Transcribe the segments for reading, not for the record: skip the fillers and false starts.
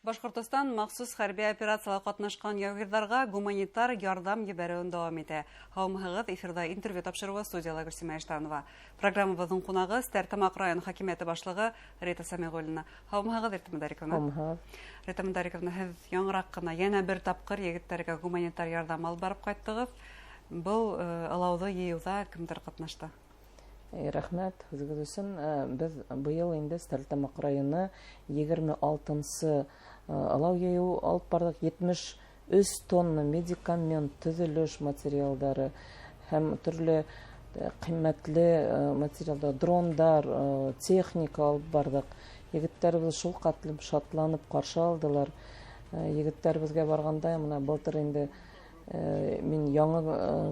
Башҡортостан махсус хәрби операцияла ҡатнашҡан яугирҙарға гуманитар ярҙам ебәреүен дауам итә. Һаумыһығыҙ, эфирҙа интервью тапшырыуы, студияла Гөлсимә Иштанова. Программабыҙҙың ҡунағы Стәрлетамаҡ район хакимиәте башлығы Рита Сәмиғуллина. Һаумыһығыҙ, Рита Мөдәриковна. Һаумыһығыҙ. Рита Мөдәриковна, һеҙ яңыраҡ ҡына йәнә бер тапҡыр егеттәргә гуманитар ярҙам алып барып ҡайттығыҙ. Был ылауҙы йыйыуҙа кемдәр ҡатнашты? Рәхмәт һүҙегеҙ өсөн. Беҙ быйыл инде Стәрлетамаҡ районы 26-нсы ылау йыйыу алып барҙыҡ. 73 тонна медикамент, төҙөлөш материалдары һәм төрлө ҡиммәтле материалдар, дрондар, техника алып барҙыҡ. Егеттәребеҙ шул ҡәтлем шатланып ҡаршы алдылар. Егеттәребеҙгә барғанда, мына былтыр инде мин яңы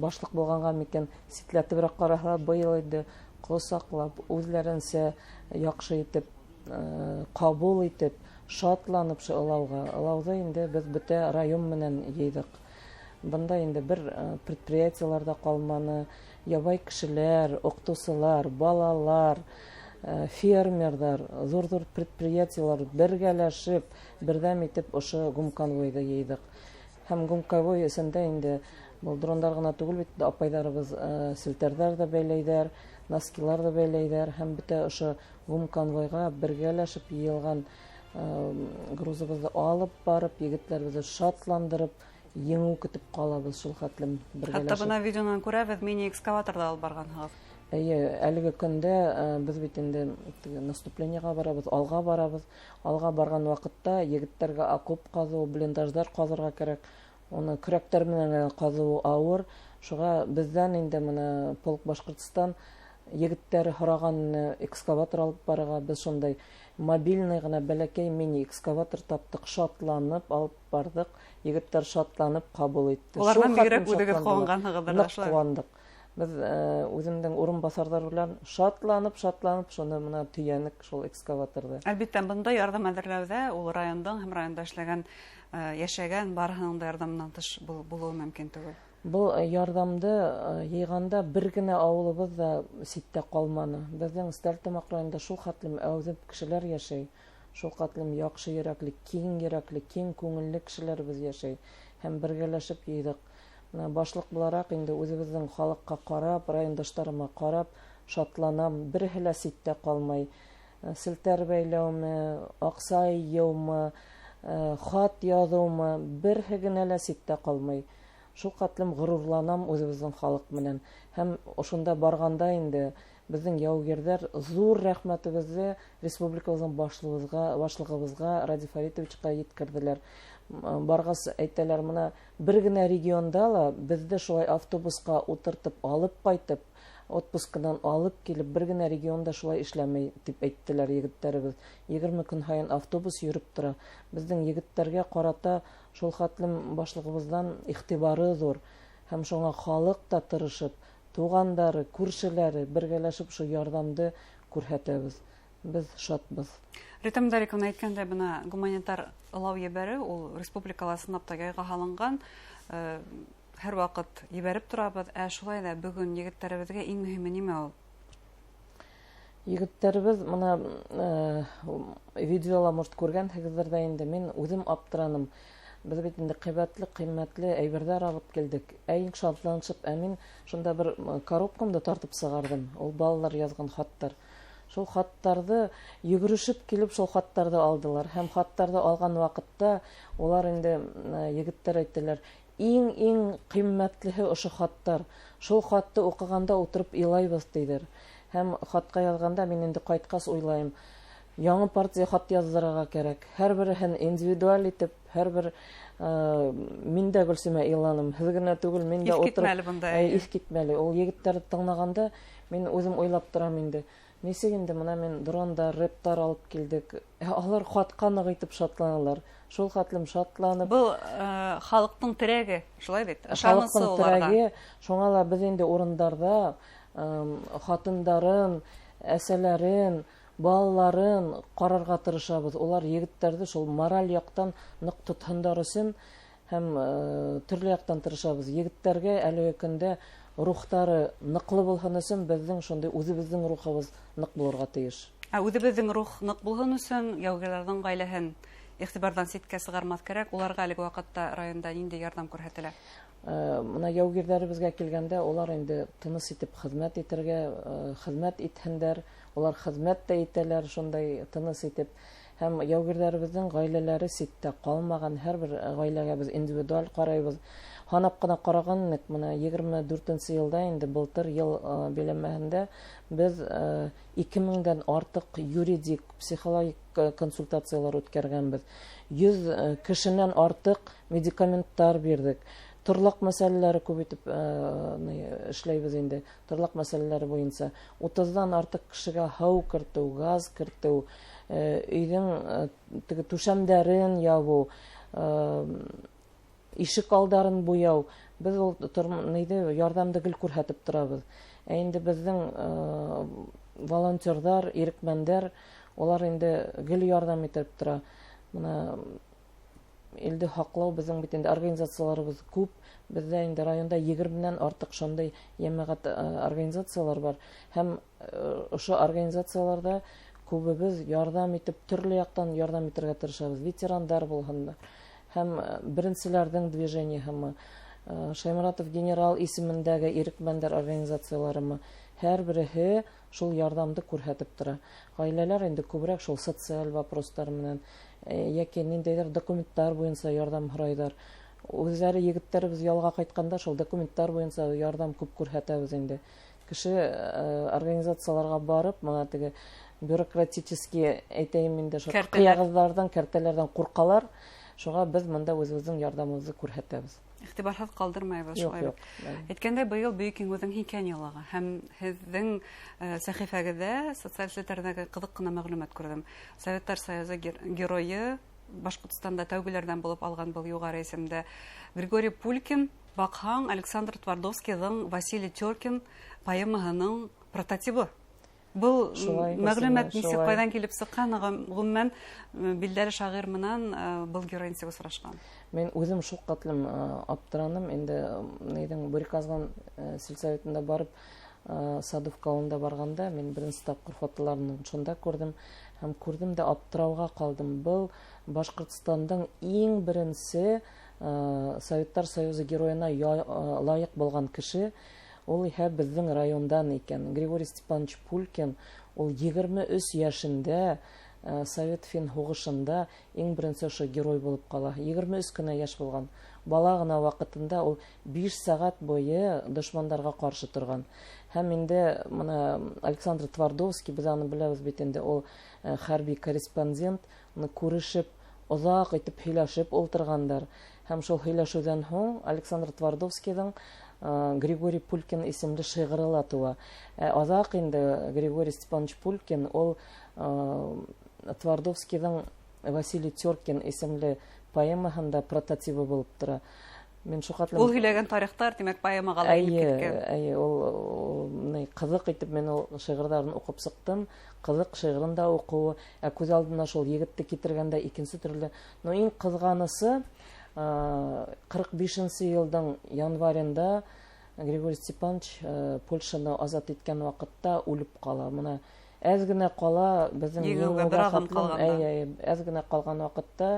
башлыҡ булғанға микән, ситләтеберәк ҡараһалар, быйыл инде ҡосаҡлап, үҙләренсә яҡшы итеп ҡабул итеп, шатланып ошо ылауға. Ылауҙы инде беҙ бөтә район менән йыйҙыҡ. Бында инде бер предприятиелар ҙа ҡалманы, ябай кешеләр, уҡытыусылар, балалар, фермерҙар, ҙур-ҙур предприятиелар бергәләшеп, берҙәм итеп ошо гумконвойҙы йыйҙыҡ. Һәм гумконвой эсендә инде был дрондар ғына түгел бит, апайҙарыбыҙ селтәрҙәр ҙә бәйләйҙәр, носкилар ҙа бәйләйҙәр, һәм бөтә ошо гумконвойға бергәләшеп йыйылған грузыбыҙҙы алып барып, егеттәребеҙҙе шатландырып, еңеү көтөп ҡалабыҙ шул хәтлем бергәләшеп. Хатта бына видеонан күрәбеҙ, мини-экскаваторҙа алып барғанһығыҙ. Эйе, әлеге көндә беҙ бит инде теге наступлениеға барабыҙ, алға барабыҙ. Алға барған ваҡытта егеттәргә окоп ҡаҙыу, блиндаждар ҡаҙырға кәрәк. Уны көрәктәр менән генә ҡаҙыу ауыр. Шуға беҙҙән инде мына полк Башҡортостан егеттәре һораған экскаватор алып барырға, беҙ шундай мобильный ғына бәләкәй мини-экскаватор таптыҡ, шатланып алып барҙыҡ. Егеттәр шатланып ҡабул итте. Уларҙан Шул бигерәк хәтлем үҙегеҙ шатландылар. ҡыуанғанһығыҙҙыр, Ныҡ шулай? ҡыуандыҡ. Беҙ үҙемдең урынбаҫарҙар белән шатланып, шатланып шуны мына төйәнек шул экскаваторҙы. Әлбиттә, бында ярҙам әҙерләүҙә ул райондың һәм районда эшләгән, йәшәгән барыһының да ярҙамынан тыш булыуы мөмкин түгел. Был ярҙамды йыйғанда бер генә ауылыбыҙ ҙа ситтә ҡалманы. Беҙҙең Стәрлетамаҡ районында шул хәтлем әүҙем кешеләр йәшәй, шул хәтлем яҡшы йөрәкле, киң йөрәкле, киң күңелле кешеләребеҙ йәшәй һәм бергәләшеп йыйҙыҡ. Мына башлыҡ булараҡ инде үҙебеҙҙең халыҡҡа ҡарап, райондаштарыма ҡарап шатланам, береһе лә ситтә ҡалмай. Селтәр бәйләүме, аҡса йыйыумы, хат яҙыумы, береһе генә лә ситтә ҡалмай. Шул хәтлем ғорурланам үҙебеҙҙең халыҡ менән. Һәм ошонда барғанда инде беҙҙең яугирҙәр ҙур рәхмәтебеҙҙе республикабыҙҙың башлығыбыҙға Радий Фаритовичҡа еткерҙеләр. Барғас әйтәләр, мына бер генә регионда ла беҙҙе шулай автобусҡа ултыртып алып ҡайтып, отпускынан алып килеп, бер генә регионда шулай эшләмәй, тип әйттеләр егеттәребеҙ. 20 көн һайын автобус йөрөп тора. Беҙҙең егеттәргә ҡарата шул хәтлем башлығыбыҙҙан иғтибары ҙур. Һәм шуңа халыҡ та тырышып, туғандары, күршеләре бергәләшеп шул ярҙамды күрһәтәбеҙ. Беҙ шатбыҙ. Рита Мөдәриковна әйткәндәй, бына гуманитар ылау ебәреү ул республикала сынлап та яйға һалынған, һәр ваҡыт ебәреп торабыҙ. Ә шулай ҙа бөгөн егеттәребеҙгә иң мөһиме нимә ул? Егеттәребеҙ мына видеола, может, күргәнһегеҙҙер ҙә инде, мин үҙем аптыраным. Беҙ бит инде ҡиммәтле, ҡиммәтле әйберҙәр алып килдек. Ә иң шатланышып, ә мин шунда бер коробкамды тартып сығарҙым. Ул балалар яҙған хаттар. Шул хаттарҙы йүгерешеп килеп, шул хаттарҙы алдылар. Һәм хаттарҙы алған ваҡытта улар инде егеттәр әйттеләр, иң-иң ҡиммәтлеһе ошо хаттар. Шул хатты уҡығанда ултырып илайбыҙ, тиҙәр. Һәм хатҡа яҙғанда мин инде ҡайтҡас уйлайым, яңы партия хат яҙҙырырға кәрәк. Һәр береһен индивидуаль итеп, һәр бер мин дә Гөлсимә иланым, һеҙ генә түгел, мин дә Иҫ ултырып, китмәле бында, әйе. Иҫ китмәле. Ул егеттәрҙе тыңлағанда мин үҙем уйлап торам инде. Нисек инде мына мин дрондар, рэптар алып килдек. Алар хатҡа ныҡ итеп шатланалар. Шул хәтлем шатланып. Был халыҡтың терәге, шулай бит? Ышанысы Халыҡтың уларға. терәге. Шуңа ла беҙ инде урындарҙа хатындарын, әсәләрен, балаларын ҡарарға тырышабыҙ. Улар егеттәрҙе шул мораль яҡтан ныҡ тотһондар өсөн һәм төрлө яҡтан тырышабыҙ. Егеттәргә әлеге көндә рухтары ныҡлы булһын өсөн беҙҙең шундай үҙебеҙҙең рухыбыҙ ныҡ булырға тейеш. Ә үҙебеҙҙең рух ныҡ булһын өсөн яугирҙәрҙең ғаиләһен Иғтибарҙан ситкә сығармаҫ кәрәк. Уларға әлеге ваҡытта районда ниндәй ярҙам күрһәтелә? Мына яугирҙәребеҙгә килгәндә, улар инде тыныс итеп хеҙмәт итергә, хеҙмәт итһендәр, улар хеҙмәт тә итәләр шундай тыныс итеп. Һәм яугирҙәребеҙҙең ғаиләләре ситтә ҡалмаған, һәр бер ғаиләгә беҙ индивидуаль ҡарайбыҙ. Һанап ҡына ҡараған инек, мына 24-нсе йылда инде былтыр йыл биләмәһендә беҙ 2000-дән артыҡ юридик, психологик консультациялар үткәргәнбеҙ. 100 кешенән артыҡ медикаменттар бирҙек. Торлаҡ мәсьәләләре күп итеп эшләйбеҙ инде. Торлаҡ мәсьәләләре буйынса 30-дан артыҡ кешегә һыу кертеү, газ кертеү, өйҙөң теге түшәмдәрен ябыу, ишек алдарын буяу. Беҙ ул ярҙамды гел күрһәтеп торабыҙ. Ә инде беҙҙең волонтерҙар, ирекмәндәр, улар инде гел ярҙам итеп тора. Мына илде һаҡлау беҙҙең бит инде организацияларыбыҙ күп. Беҙҙә инде районда 20-нән артыҡ шундай йәмәғәт организациялар бар. Һәм ошо организацияларҙа күбебеҙ ярҙам итеп, төрлө яҡтан ярҙам итергә тырышабыҙ. Ветерандар булһындар. Һәм беренселәрҙең движениеһымы, Шайморатов генерал исемендәге ирекмәндәр организацияларымы, һәр береһе шул ярҙамды күрһәтеп тора. Ғаиләләр инде күберәк шул социаль вопростар менән йәки ниндәйҙер документтар буйынса ярҙам һорайҙар. Үҙҙәре егеттәребеҙ ялға ҡайтҡанда шул документтар буйынса ярҙам күп күрһәтәбеҙ инде. Кеше организацияларға барып, мына теге бюрократический әйтәйем инде, шул ҡыяғыҙҙарҙан, кәртәләрҙән ҡурҡалар. Шуға беҙ мында үҙебеҙҙең ярҙамыбыҙҙы күрһәтәбеҙ. Иғтибарһыҙ ҡалдырмайбыҙ шулай бит. Әйткәндәй, быйыл Бөйөк Еңеүҙең 80 йыллығы һәм һеҙҙең сәхифәгеҙҙә социаль селтәрҙәге ҡыҙыҡ ҡына мәғлүмәт күрҙем. Советтар Союзы геройы, Башҡортостанда тәүгеләрҙән булып алған был юғары исемде Григорий Пулькин, баҡһаң, Александр Твардовскийҙың Василий Теркин поэмаһының прототибы. Был мәғлүмәт нисек ҡайҙан килеп сыҡҡан? Ғөмүмән, билдәле шағир менән был герой нисек осрашҡан? Мин үҙем шул ҡатлым аптыраным. Инде нейҙең Бүреказған сельсоветында барып, Садовка ауылында барғанда мин беренсе тапҡыр фотоларын шунда күрҙем. Һәм күрҙем дә аптырауға ҡалдым. Был Башҡортостандың иң беренсе Советтар Союзы геройына лайыҡ булған кеше. Ул иһә беҙҙең райондан икән. Григорий Степанович Пулькин ул 23 йәшендә Совет-Фин һуғышында иң беренсе ошо герой булып ҡала. 23 кенә йәш булған. Бала ғына ваҡытында ул 5 сәғәт буйы дошмандарға ҡаршы торған. Һәм инде мына Александр Твардовский, беҙ аны беләбеҙ бит инде, ул хәрби корреспондент, уны күрешеп, оҙаҡ итеп һөйләшеп ултырғандар. Һәм шул һөйләшеүҙән һуң Александр Твардовскийҙың Григорий Пулькин исемле шиғыры ла тыуа. Аҙаҡ инде Григорий Степанович Пулькин ул Твардовскийҙың Василий Теркин исемле поэмаһында прототибы булып тора. Мин шул хәтлем Ул һөйләгән тарихтар, тимәк, поэмаға ла инеп киткән. Әйе, ул ҡыҙыҡ итеп мин ул шиғырҙарын уҡып сыҡтым. Ҡыҙыҡ шиғырын да уҡыуы, ә күҙ алдына шул егетте китергәндә икенсе төрлө. Но иң ҡыҙғанысы, 45-нсе йылдың январенда Григорий Степанович Польшаны азат иткән ваҡытта үлеп ҡала. Мына әҙ генә ҡала беҙҙең еңеүгә бер аҙым ҡалғанда. Әйе, әҙ генә ҡалған ваҡытта,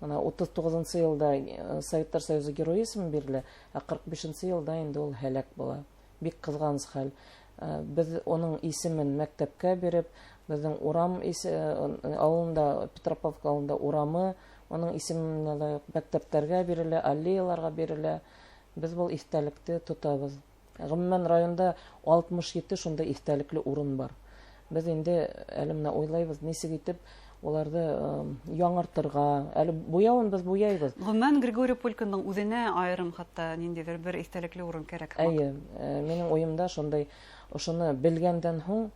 мына 39-нсы йылда Советтар Союзы геройы исеме бирелә, ә 45-нсе йылда инде ул һәләк була. Бик ҡыҙғаныс хәл. Беҙ уның исемен мәктәпкә биреп, беҙҙең урам ауылында, Петропавловка ауылында урамы уның исеменә лайыҡ мәктәптәргә бирелә, аллеяларға бирелә. Беҙ был иҫтәлекте тотабыҙ. Ғөмүмән, районда 67 шундай иҫтәлекле урын бар. Беҙ инде әле менә уйлайбыҙ, нисек итеп уларҙы яңыртырға. Әле буяуын беҙ буяйбыҙ. Ғөмүмән, Григорий Пулькиндың үҙенә айырым хатта ниндәйҙер бер иҫтәлекле урын кәрәк һымаҡ. Эйе, минең уйымда шундай, ошоно белгәндән һуң,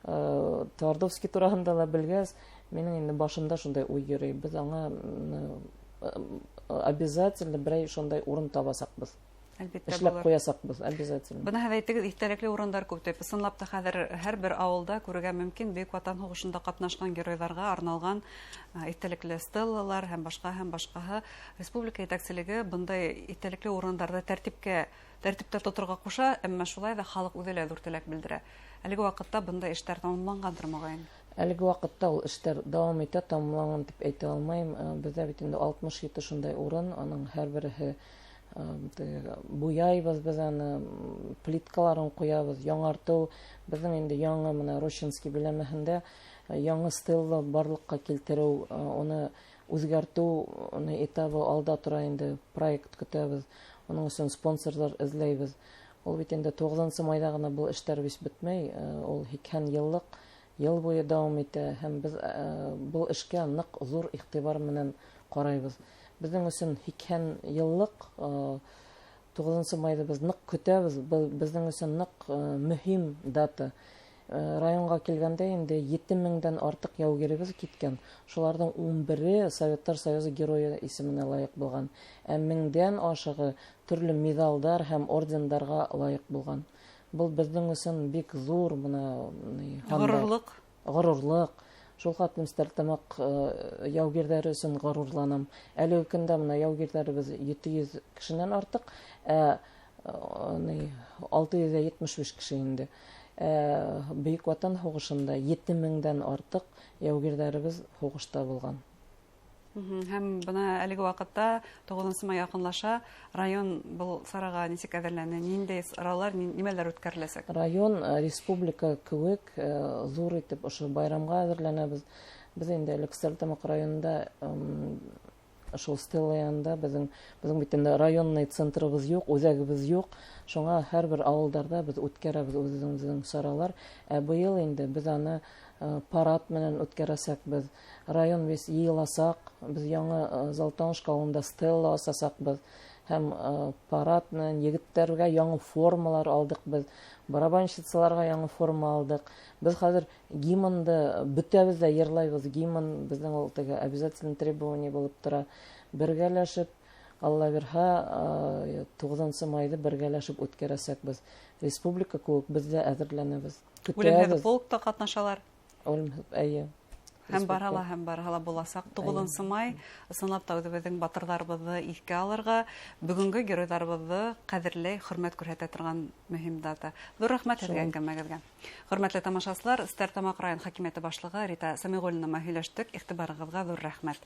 Твардовский тураһында ла белгәс, минең инде башымда шундай уй йөрөй. Беҙ аңа обязательно берәй шундай урын табасаҡбыҙ. Әлбиттә, Эшләп булыр. ҡуясаҡбыҙ, обязательно. Бына һеҙ әйтегеҙ, иҫтәлекле урындар күп тип. Ысынлап та хәҙер һәр бер ауылда күрергә мөмкин Бөйөк Ватан һуғышында ҡатнашҡан геройҙарға арналған иҫтәлекле стеллалар һәм башҡа һәм башҡаһы. Республика етәкселеге бындай иҫтәлекле урындарҙы тәртиптә тоторға ҡуша, әммә шулай ҙа халыҡ үҙе лә ҙур теләк белдерә. Әлеге ваҡытта бындай эштәр тамамланғандыр, моғайын. Әлеге ваҡытта ул эштәр дауам итә, тамамланған тип әйтә алмайым. Беҙҙә бит инде 67 шундай урын, аның һәр береһе буяйбыҙ беҙ аны, плиткаларын ҡуябыҙ, яңыртыу. Беҙҙең инде яңы мына Рощинский биләмәһендә яңы стелла барлыҡҡа килтереү, уны үҙгәртеү, уны этабы алда тора инде, проект көтәбеҙ, уның өсөн спонсорҙар эҙләйбеҙ. Ул бит инде 9 майҙа ғына был эштәр бит бөтмәй, ул 80 йыллыҡ йыл буйы дауам итә, һәм беҙ был эшкә ныҡ ҙур иғтибар менән ҡарайбыҙ. Беҙҙең өсөн 80 йыллыҡ 9 майҙы беҙ ныҡ көтәбеҙ, был беҙҙең өсөн ныҡ мөһим дата. Районға килгәндә инде 7000-дән артыҡ яугиребеҙ киткән. Шуларҙың 11-е Советтар Союзы Геройы исеменә лайыҡ булған. Ә 1000-дән ашығы төрлө миҙалдар һәм ордендарға лайыҡ булған. Был беҙҙең өсөн бик ҙур бына ғорурлыҡ. Ғорурлыҡ. Шул хәтлем Стәрлетамаҡ яугирҙәре өсөн ғорурланам. Әлеге көндә бына яугирҙәребеҙ 700 кешенән артыҡ, ә 675 кеше инде. Бөйөк Ватан һуғышында 7000-дән артыҡ яугирҙәребеҙ һуғышта булған. Һәм бына әлеге ваҡытта 9 май яҡынлаша, район был сараға нисек әҙерләнә, ниндәй саралар, нимәләр үткәреләсәк? Район республика кеүек ҙур итеп ошо байрамға әҙерләнәбеҙ. Беҙ инде элек Стәрлетамаҡ районында шул стела янында беҙҙең бит инде районный центрыбыҙ юҡ, үҙәгебеҙ юҡ. Шуңа һәр бер ауылдарҙа беҙ үткәрәбеҙ үҙебеҙҙең саралар. Ә быйыл инде беҙ аны парад менән үткәрәсәкбеҙ. Район беҙ йыйыласаҡ, беҙ яңы Золотоношка ауылында стела асасаҡбыҙ. Һәм парад менән егеттәргә яңы формалар алдыҡ беҙ, барабанщицаларға яңы форма алдыҡ. Беҙ хәҙер гимнды бөтәбеҙ ҙә йырлайбыҙ. Гимн беҙҙең ул теге обязательный требование булып тора. Бергәләшеп, Алла бирһә, 9 майҙы бергәләшеп үткәрәсәкбеҙ. Республика кеүек беҙ ҙә әҙерләнәбеҙ. Үлемһеҙ полкта ҡатнашалар. Үлемһеҙ, эйе. Һәм барала, һәм барала буласаҡ. 9 май ысынлап та үҙебеҙҙең батырҙарыбыҙҙы иҫкә алырға, бөгөнгө геройҙарыбыҙҙы ҡәҙерләй, хөрмәт күрһәтә торған мөһим дата. Ҙур рәхмәт һеҙгә әңгәмәгеҙгә. Хөрмәтле тамашасылар, Стәрлетамаҡ район хакимиәте башлығы Рита Сәмиғуллина менән һөйләштек. Иғтибарығыҙға ҙур рәхмәт.